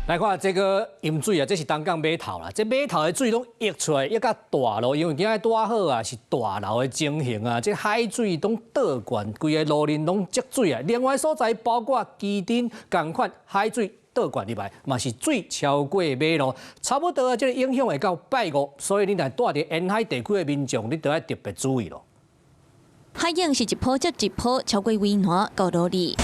來看這个淹水啊，這是東港碼頭啦。這碼頭的水攏溢出來，溢甲大路，因為今日拄好啊，是大流的情形啊。這海水攏倒灌，規个路面攏積水啊。另外所在包括旗津仝款海水倒灌入來，嘛是水超過馬路，差不多啊。這个影響會到拜五，所以你若蹛佇沿海地區的民眾，你著愛特別注意囉。海湧是一波接一波，超過圍欄到路裡。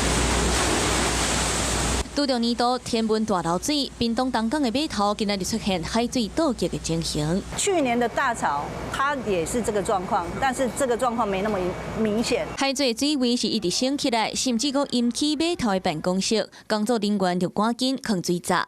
拄著年度天文大流水，屏東東港的碼頭今仔日出現海水倒溢的情形。去年的大潮，它也是這個狀況，但是這個狀況沒那麼明顯。海水水位是一直升起來，甚至閣淹起碼頭的辦公室，工作人員就趕緊囥水閘。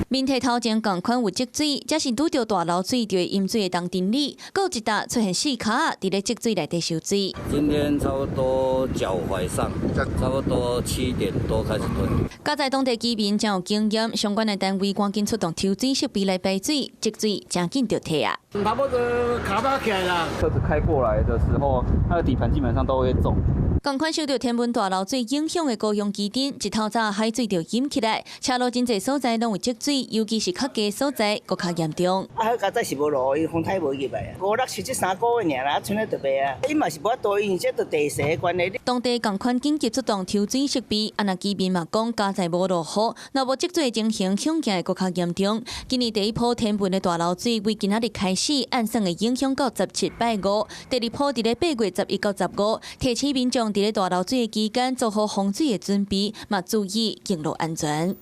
面堤頭前仝款有積水，這是拄著大流水就會淹水的東丁里，閣有一搭出現四跤佇咧積水內底收水。今天差不多腳踝上，差不多7點多開始退。佳哉當地居民真有經驗，相關的單位趕緊出動抽水設備來排水，積水誠緊就退啊。差不多卡巴起來啦。車子開過來的時候，它的底盤基本上都會中。仝款受著天文大流水影響的高雄旗津，一透早海水就淹起來，車路真濟所在攏有積水，尤其是較低所在，閣較嚴重。啊，好佳哉是無落雨，風颱無入來啊。五六七這3個月爾啦，賰咧就袂啊。伊嘛是無法度，因為這著地勢的關係。當地仝款緊急出動抽水設備，啊，若居民嘛講，佳哉無落雨，若無積水的情形，恐驚會閣較嚴重。今年第一波天文的大流水，為今仔日開始，按算會影響到17拜五；第二波佇咧8月11到15，提醒民眾佇咧大流水的期間做好防水的準備，嘛注意行路安全。